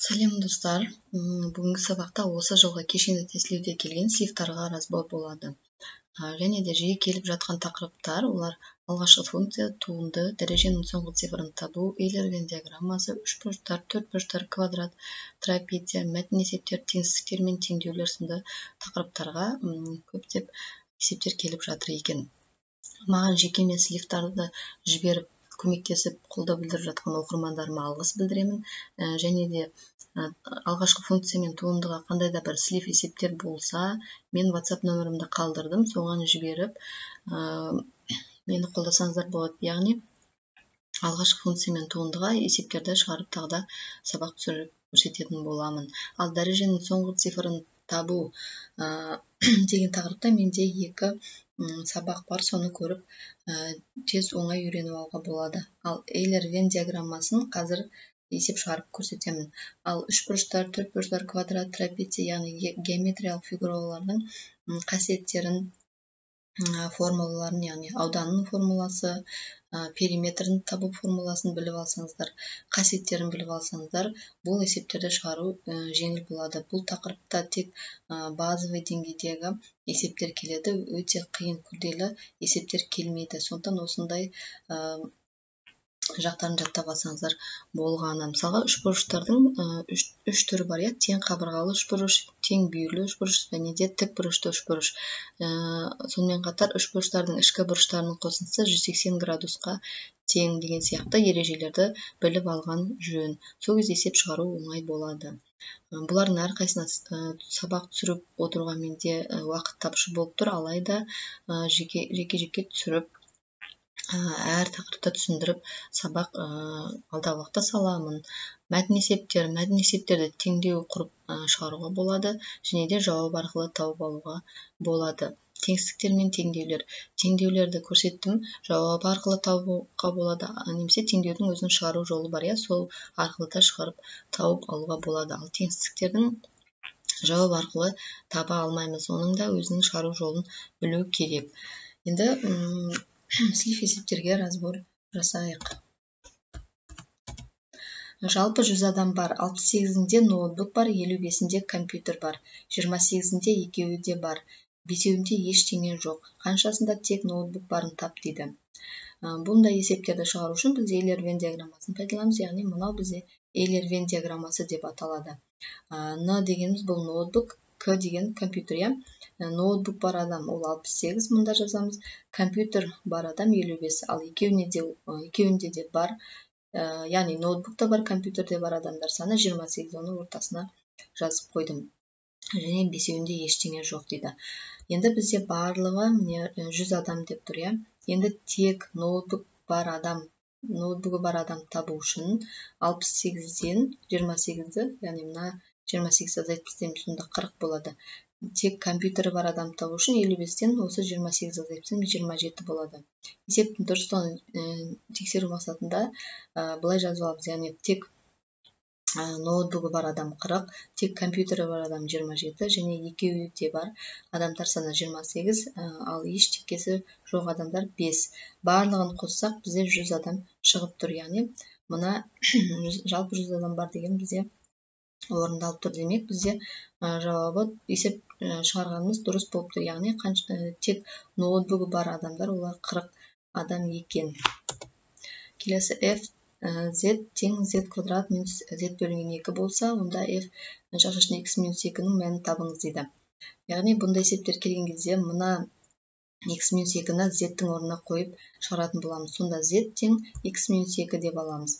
Сәлем, достар! Бүгінгі сабақта осы жылғы кешенді тестілеуде келген сливтарға разбор болады. Және де жиі келіп жатқан тақырыптар олар: алғашқы функция, туынды, дәреженің соңғы цифрын табу, Эйлер-Венн диаграммасы, үшбұрыштар, төртбұрыштар, квадрат, трапеция, мәтін есептер, теңсіздіктер мен теңдеулер сынды тақырыптарға көптеп есептер келіп жатыр екен. Маған жекеме сливтарды жіберіп, көмектесіп, қолдау білдіріп жатқан оқырмандарыма алғыс білдіремін. Және де алғашқы функция мен туындыға қандай да бір слив есептер болса, мен WhatsApp нөмірімді қалдырдым, соған жіберіп, мені қолдасаңыздар болады. Яғни алғашқы функция мен туындыға есептерді шығарып, тағы да сабақ түсіріп көрсететін боламын. Ал дәреженің соңғы цифрын табу деген тақырыпта менде екі сабақ бар, соны көріп, тез, оңай үйреніп алуға болады. Ал Эйлер-Венн диаграммасын қазір есеп шығарып көрсетемін. Ал үшбұрыштар, төртбұрыштар, квадрат, трапеция, яғни геометриялық фигуралардың қасиеттерін, формулаларын, яғни ауданның формуласы, периметрін табу формуласын біліп алсаңыздар, қасиеттерін біліп алсаңыздар, бұл есептерді шығару жеңіл болады. Бұл тақырыпта тек базовый деңгейдегі есептер келеді, өте қиын, күрделі есептер келмейді. Сондықтан осындай жақтарын жаттап алсаңыздар болғаны. Мысалға, үшбұрыштардың үш түрі бар, иә: тең қабырғалы үшбұрыш, тең бүйірлі үшбұрыш және де тік бұрышты үшбұрыш. Сонымен қатар үшбұрыштардың ішкі бұрыштарының қосындысы 180 градусқа тең деген сияқты ережелерді біліп алған жөн. Сол кезде есеп шығару оңай болады. Бұлардың әрқайсысына сабақ түсіріп отыруға менде уақыт тапшы болып тұр, алайда жеке жеке түсіріп, әр тақырыпта түсіндіріп, сабақ алдағы уақытта саламын. Мәтін есептер. Мәтін есептерді теңдеу құрып шығаруға болады және де жауап арқылы тауып алуға болады. Теңсіздіктер мен теңдеулер. Теңдеулерді көрсеттім, жауап арқылы табуға болады немесе теңдеудің өзін шығару жолы бар, иә, сол арқылы да шығарып, тауып алуға болады. Ал теңсіздіктердің жауап арқылы таба алмаймыз, оның да өзінің шығару жолын білу керек. Енді слив есептерге разбор жасайық. Жалпы 100 адам бар, 68-інде ноутбук бар, 55-інде компьютер бар, 28-інде екеуі де бар, бесеуінде ештеңе жоқ. Қаншасында тек ноутбук барын тап дейді. Бұндай есептерді шығару үшін біз Эйлер-Венн диаграммасын пайдаланамыз, яғни мынау бізде Эйлер-Венн диаграммасы деп аталады. Н дегеніміз бұл ноутбук, К деген компьютер, иә. Ноутбук бар адам ол 68, мында жазамыз. Компьютер бар адам 55, ал екеуіне де, екеуінде де бар, яғни ноутбук та бар, компьютер де бар адамдар саны 28, оны ортасына жазып қойдым. Және бесеуінде ештеңе жоқ дейді. Енді бізде барлығы, міне, 100 адам деп тұр, иә. Енді тек ноутбук бар адам, ноутбугі бар адам табу үшін 68-ден 28-ді, яғни мына 28 азайтып тастаймыз, сонда 40 болады. Тек компьютері бар адам табу үшін 55-тен осы 28 азайтып тастаймыз, 27 болады. Есептің дұрыстығын тексеру мақсатында былай жазып аламыз, яғни тек ноутбугі бар адам 40, тек компьютері бар адам 27 және екеуі де бар адамдар саны 28, ал ештеңкесі жоқ адамдар 5. Барлығын қоссақ, бізде 100 адам шығып тұр, яғни мына жалпы 100 адам бар деген бізде орындалып тұр. Демек, бізде жауабы, есеп шығарғанымыз дұрыс болып тұр, яғни қанша, тек ноутбугі бар адамдар олар 40 адам екен. Келесі: f z тең z квадрат минус z бөлінген 2 болса, онда f жақшашында x минус 2-нің мәнін табыңыз дейді. Яғни бұндай есептер келген кезде мына x минус 2-ні z-тің орнына қойып шығаратын боламыз. Сонда z тең x минус 2 деп аламыз.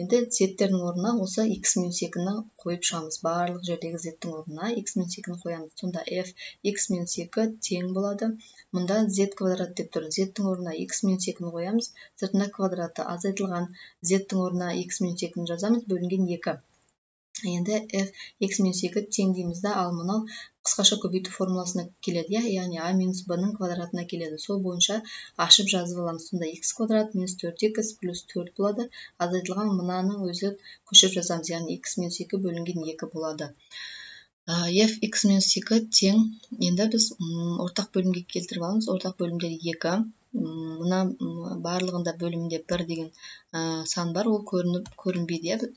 Енді z-тердің орнына осы x минус 2-ні қойып шығамыз. Барлық жердегі z-тің орнына x минус 2-ні қоямыз. Сонда f x минус 2 тең болады. Мұнда z квадрат деп тұр. Z-тің орнына x минус 2-ні қоямыз. Сыртында квадраты азайтылған z-тің орнына x минус 2-ні жазамыз, бөлінген 2. Енді f x минус 2 тең дейміз да, ал мынау қысқаша көбейту формуласына келеді, иә, яғни а минус b-ның квадратына келеді. Сол бойынша ашып жазып аламыз. Сонда x квадрат минус 4x плюс 4 болады. Азайтылған мынаның өзі көшіріп жазамыз, яғни x минус 2 бөлінген 2 болады. F x минус 2 тең. Енді біз ортақ бөлімге келтіріп аламыз. Ортақ бөлімдер 2. Мына барлығында бөлімінде 1 деген сан бар, ол көрініп көрінбейді, иә.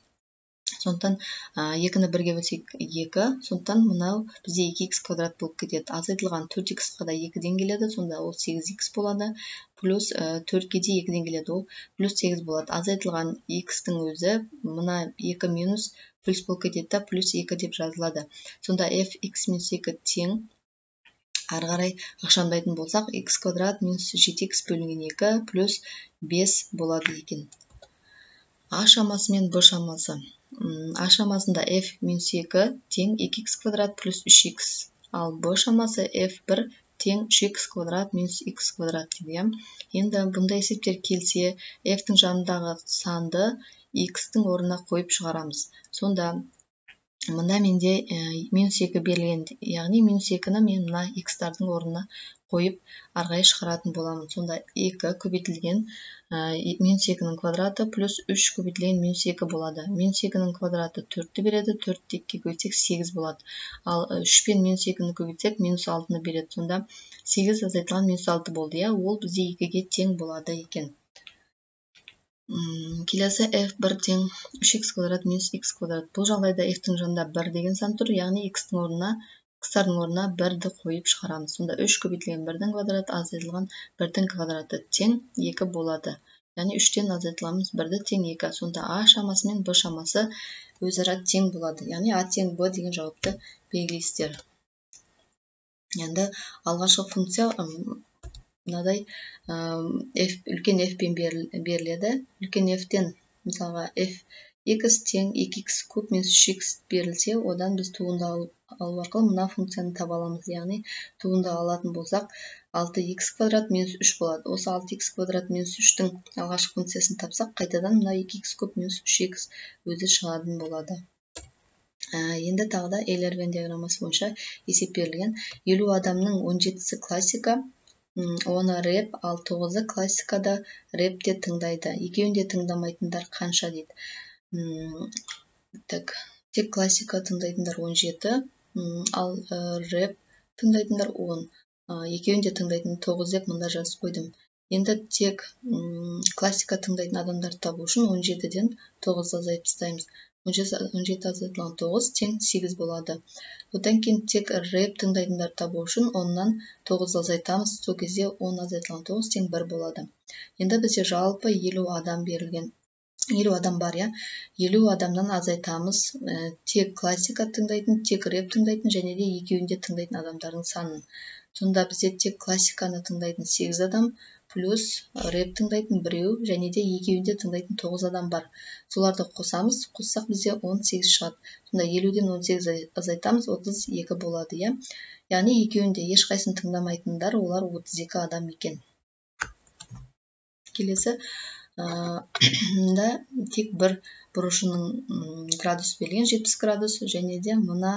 Сондықтан 2-ні 1-ге бөлсек 2, сондықтан мынау бізде 2х квадрат болып кетеді. Азайтылған 4х-қа да 2-ден келеді, сонда ол 8х болады, плюс 4-ке де 2-ден келеді, ол плюс 8 болады. Азайтылған х-тің өзі мына 2 минус плюс болып кетеді да, плюс 2 деп жазылады. Сонда fx минус 2 тең, ары қарай ықшамдайтын болсақ, х квадрат минус 7х бөлінген 2 плюс 5 болады екен. А шамасы мен Б шамасы. А шамасында f минус 2 тең 2х квадрат плюс 3х, ал Б шамасы f1 тең 3х квадрат минус х квадрат дейді. Енді бұндай есептер келсе, f-тің жанындағы санды x-тің орнына қойып шығарамыз. Сонда мында менде минус 2 берілген, яғни минус 2-ні мен мына x-тардың орнына қойып ары қарай шығаратын боламын. Сонда 2 көбейтілген минус 2-нің квадраты плюс 3 көбейтілген минус 2 болады. Минус 2-нің квадраты 4-ті береді, 4-ті 2-ге көбейтсек 8 болады. Ал 3 пен минус 2-ні көбейтсек минус 6-ны береді. Сонда 8 азайтылған минус 6 болды, иә, ол бізде 2-ге тең болады екен. Келесі f1 тең 3х квадрат минус х квадрат. Бұл жағдайда f-тің жанында 1 деген сан тұр, яғни x-тің орнына, x-тардың орнына 1-ді қойып шығарамыз. Сонда 3 көбейтілген 1-дің квадраты азайтылған 1-дің квадраты тең 2 болады. Яғни 3-тен азайтыламыз 1-ді тең 2. Сонда А шамасы мен Б шамасы өзара тең болады. Яғни А тең Б деген жауапты белгілейсіздер. Енді алғашқы функция мынадай f, үлкен f пен беріледі. Үлкен f-тен мысалға f x тең 2x куб минус 3x берілсе, одан біз туынды алу арқылы мына функцияны таба аламыз. Яғни туынды алатын болсақ 6x квадрат минус 3 болады. Осы 6x квадрат минус 3-тің алғашқы функциясын тапсақ, қайтадан мына 2x куб минус 3x өзі шығатын болады. Енді тағы да Эйлер-Венн диаграммасы бойынша есеп берілген. 50 адамның 17-сі классика, оны рэп, ал 9-ы классикада рэп те тыңдайды. Екеуін де тыңдамайтындар қанша дейді. Так, тек классика тыңдайтындар 17, ал рэп тыңдайтындар 10. Екеуін де тыңдайтын 9 деп мында жазып қойдым. Енді тек классика тыңдайтын адамдарды табу үшін 17-ден 9-ды азайтып тастаймыз. 17 азайтылған 9 тең 8 болады. Одан кейін тек рэп тыңдайтындарды табу үшін 10-нан 9-ды азайтамыз. Сол кезде 10 азайтылған 9 тең 1 болады. Енді бізде жалпы 50 адам берілген. 50 адам бар, иә. 50 адамнан азайтамыз тек классика тыңдайтын, тек рэп тыңдайтын және де екеуін де тыңдайтын адамдардың санын. Сонда бізде тек классиканы тыңдайтын 8 адам, плюс рэп тыңдайтын 1 және де екеуін де тыңдайтын 9 адам бар. Соларды қосамыз, қоссақ бізде 18 шығады. Сонда 50-ден 18 азайтамыз, 32 болады, иә. Яғни екеуін де ешқайсысын тыңдамайтындар, олар 32 адам екен. Келесі мында тек бір бұрышының градус берілген, 70 градус, және де мына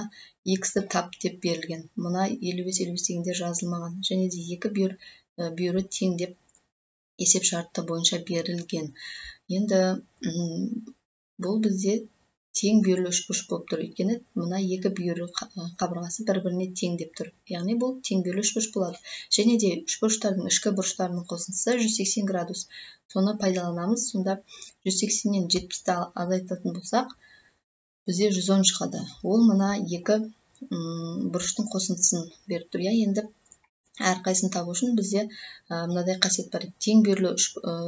x-ті тап деп берілген. Мына 55-55 дегендер жазылмаған. Және де екі бүйірі тең деп есеп шарты бойынша берілген. Енді бұл бізде тең бүйірлі үшбұрыш болып тұр. Өйткені мына екі бүйірлі қабырғасы бір-біріне тең деп тұр. Яғни бұл тең бүйірлі үшбұрыш болады. Және де үшбұрыштардың ішкі бұрыштарының қосындысы 180 градус. Соны пайдаланамыз. Сонда 180-нен 70-ті азайтатын болсақ, бізде 110 шығады. Ол мына екі бұрыштың қосындысын беріп тұр. Иә, енді әрқайсысын табу үшін бізде мынадай қасиет бар. Тең бүйірлі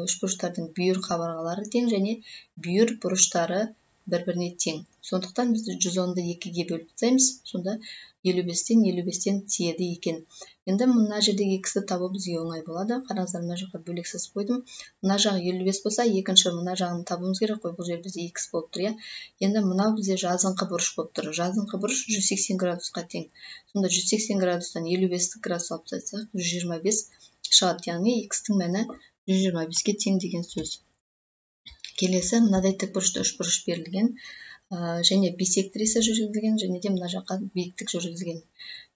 үшбұрыштардың бүйір қабырғалары тең және бүйір бұрыштары бір-біріне тең. Сондықтан біз 110-ды 2-ге бөліп тастаймыз. Сонда 55-тен 55-тен тиеді екен. Енді мына жердегі x-ті табу бізге оңай болады. Қараңыздар, мына жаққа бөлек сызып қойдым. Мына жағы 55 болса, екінші мына жағын табуымыз керек қой. Бұл жер бізде x болып тұр, иә. Енді мынау бізде жазыңқы бұрыш болып тұр. Жазыңқы бұрыш 180 градусқа тең. Сонда 180 градустан 55 градус алып тастасақ, 125 шығады. Яғни x-тің мәні 125-ке тең деген сөз. Келесі мынадай тікбұрышты үшбұрыш берілген, және бисектриса жүргізілген, және де мына жаққа биіктік жүргізілген.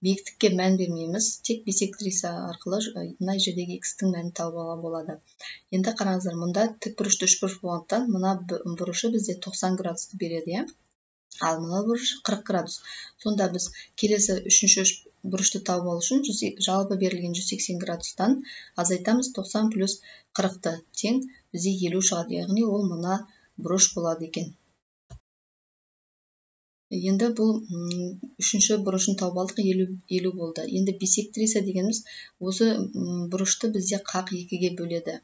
Биіктікке мән бермейміз, тек бисектриса арқылы мына жердегі x-тің мәнін тауып алуға болады. Енді қараңыздар, мұнда тікбұрышты үшбұрыш болғандықтан мына бұрышы бізде 90 градусты береді, иә. Ал мына бұрыш 40 градус. Сонда біз келесі үшінші бұрышты тауып алу үшін жалпы берілген 180 градустан азайтамыз 90 плюс 40-ты тең бізде 50 шығады. Яғни ол мына бұрыш болады екен. Енді бұл үшінші бұрышын тауып алдық, 50 болды. Енді бисектриса дегеніміз осы бұрышты бізде қақ екіге бөледі.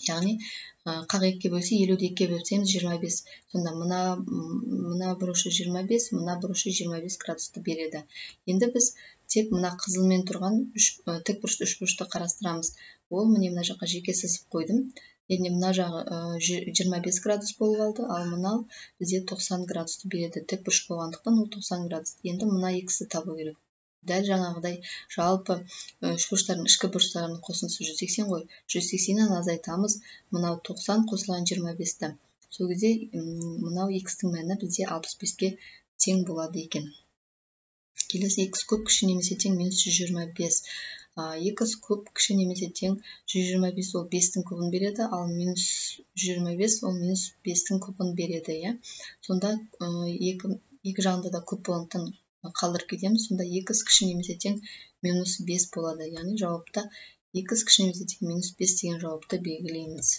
Яғни қақ екіге бөлсе, 50-ді екіге бөлсеміз 25. Сонда мына бұрышы 25, мына бұрышы 25 градусты береді. Енді біз тек мына қызылмен тұрған тік бұрышты, үш бұрышты қарастырамыз. Ол міне мына жаққа жеке сызып қойдым. Яғни мына жағы 25 градус болып алды, ал мынау бізде 90 градусты береді. Тік бұрыш болғандықтан ол 90 градус. Енді мына х-ті табу керек. Дәл жаңағыдай жалпы үшбұрыштардың ішкі бұрыштарының қосындысы 180 ғой. 180-нен азайтамыз мынау 90 қосылған 25-ті. Сол кезде мынау х-тің мәні бізде 65-ке тең болады екен. Келесі х куб кіші немесе тең минус 125. Х куб кіші немесе тең 125, ол 5-тің кубын береді, ал минус 125 ол минус 5-тің кубын береді, иә. Сонда екі жағында да куб болғандықтан қалдырып кетеміз. Сонда х кіші немесе тең минус 5 болады. Яғни жауапта х кіші немесе тең минус 5 деген жауапты белгілейміз.